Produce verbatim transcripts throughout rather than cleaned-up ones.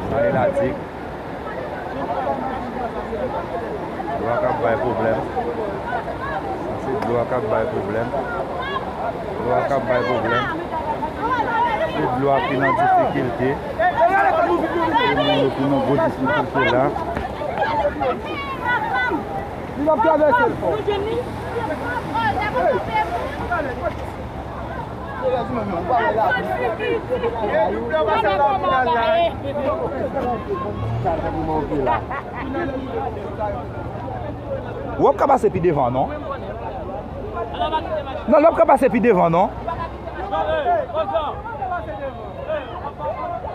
Sa e ladik. Dlo a k ap bay pwoblèm. Se dlo a k ap bay pwoblèm. Dlo a k ap bay pwoblèm. Se dlo a ki nan difikilte. Se moun yo ki nan gwo difikilte la. Li p ap travèse l fò. W ap ka pase pi devan, non? Non, l ap ka pase pi devan, non?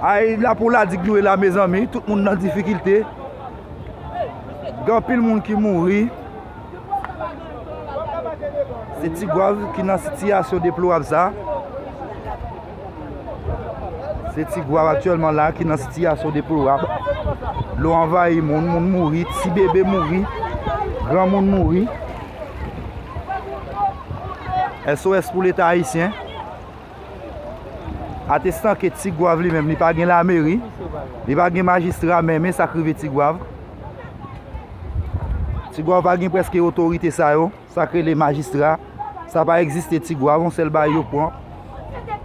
Ay, la pou ladik nou ye la, mezanmi. Tout moun nan difikilte. Gen anpil moun ki mouri. Se Tigwav ki nan sitiyasyon deplorab sa. Se Tigwav aktyèlman la ki nan sitiyasyon deplorab. Dlo anvayi moun, moun mouri, ti bebe mouri, granmoun mouri. S O S pou Leta ayisyen. Atestan ke Tigwav li menm, li pa gen lameri, li pa gen majistra, men, men sa k rive Tigwav. Tigwav pa gen prèske otorite sa yo, sa k rele majistra. Sa pa egziste Tigwav, yon sèl bagay yo pran.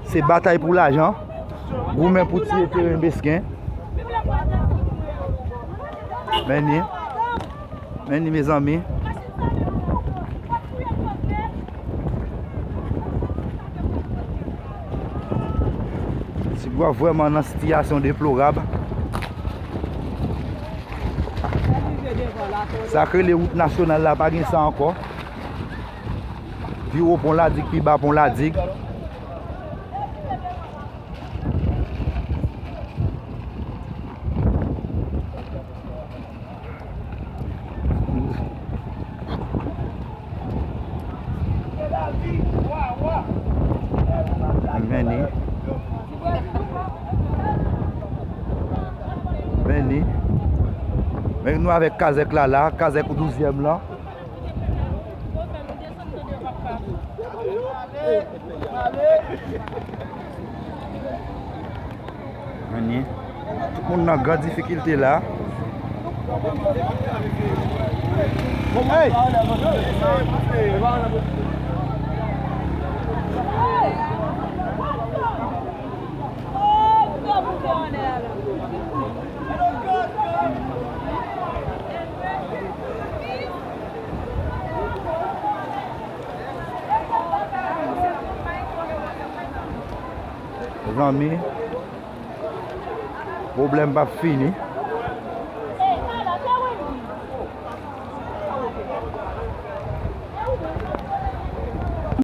Se batay pou lajan, goumen pou tiye teren mesken. Men ni. Men ni, mezanmi. Tigwav vrèman nan sitiyasyon deplorab. Sa k rele wout nasyonal la, pa gen sa ankò. Pi wo Pon Ladig, pi ba Pon Ladig. Men ni. Men ni. Men nou avèk kazèk la la, kazèk douzyèm lan. Men ni. Tout moun nan gran difikilte la. Mezanmi, pwoblèm p ap fini.